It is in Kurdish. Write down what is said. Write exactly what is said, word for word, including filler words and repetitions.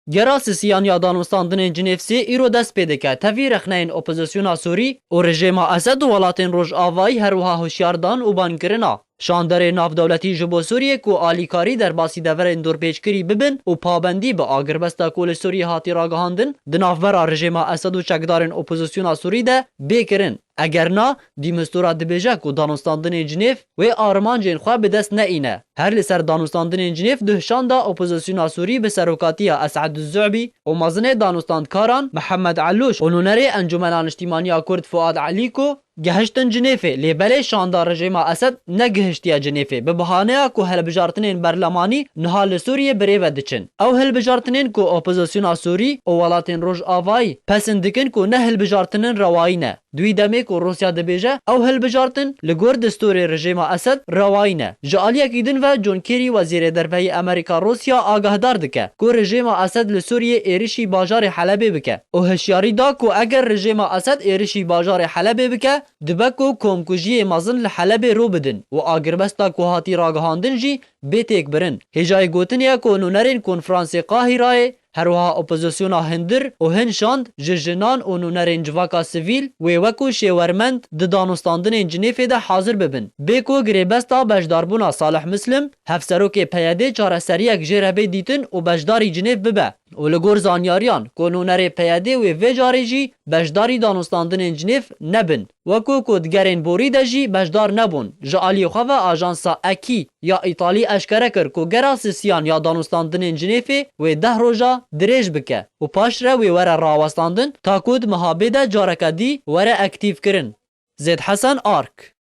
Gera sisiyan ya danûstandinên Cinêv sê îro dest pê dike tevî rexneyên opozisyona Sûrî û rejêma Esed û welatên Rojavayî her wiha hişyar dan û ban kirina şanderê navdewletî ji bo Sûriyê ku alîkarî derbasî deverên dorpêçkirî bibin û pabendî bi agirbesta ku li Sûriyê hatî ragihandin di navbera rejêma Esed û çekdarên opozisyona Sûrî de bê kirin. Eger na, Dîmistura dibêje ku danûstandinên Cinêv wê armancên xwe bi dest neîne. Her li ser danûstandinên Cinêv duh şanda opozisyona Sûrî bi serokatiya Es'ed Zu'bî û mezinê danûstandkaran Mihemed Elûş û nûnerê Encûmena Niştîmaniya Kurd Fuad Elîko gehiştin Cinêfê, lê belê şanda rejêma Esed negihiştiye Cinêfê bi bahaneya ku hilbijartinên berlemanî niha li Sûriyê birêve diçin. Ew hilbijartinên ku opozisyona Sûrî û welatên Rojavayî pesend dikin ku ne hilbijartinên rewayî ne. Di wî demê ku Rûsya dibêje ew hilbijartin li gor destûrê rejêma Esed rewayî ne. Ji aliyekî din ve John Kerry, wezîrê derveyî Amerîka Rûsya agahdar dike ku rejêma Esed li Sûriyê êrişî bajarê Helebê bike û hişyarî da ku eger rejêma Esed êrişî bajarê Helebê bike, dibe ku komkujiyê mezin li Helebê rû bidin û agirbesta ku hatî ragihandin jî bê têkbirin. Hêjayê gotinê ye ku nûnerên Konferansê Qahîrayê, her wiha opozisyona hundir û hin şand ji jinan û nûnerên civaka sivîl wê wekû şêwermend di danûstandinên Cinêfê de hazir bibin. Bê ku girêbesta beşdarbûna Salih Muslim, hevserokê P Y D'ê çareseriyek jê re bê dîtin û beşdarî Cinêv bibe. Û li gor zanyariyan ku nûnerê P Y D'ê wê vê carê jî beşdarî danûstandinên Cinêv nebin. Wekû ku di gerên borî de jî beşdar nebûn, ji aliyê xwe ve ajansa Ekî ya Îtalî eşkere kir ku gera sisiyan ya danûstandinên Cinêfê wê deh roja dirêj bike û paşre wê were rawestandin ta ku di meha bê de careke dî were aktîfkirin. Zêd Hesen Ark.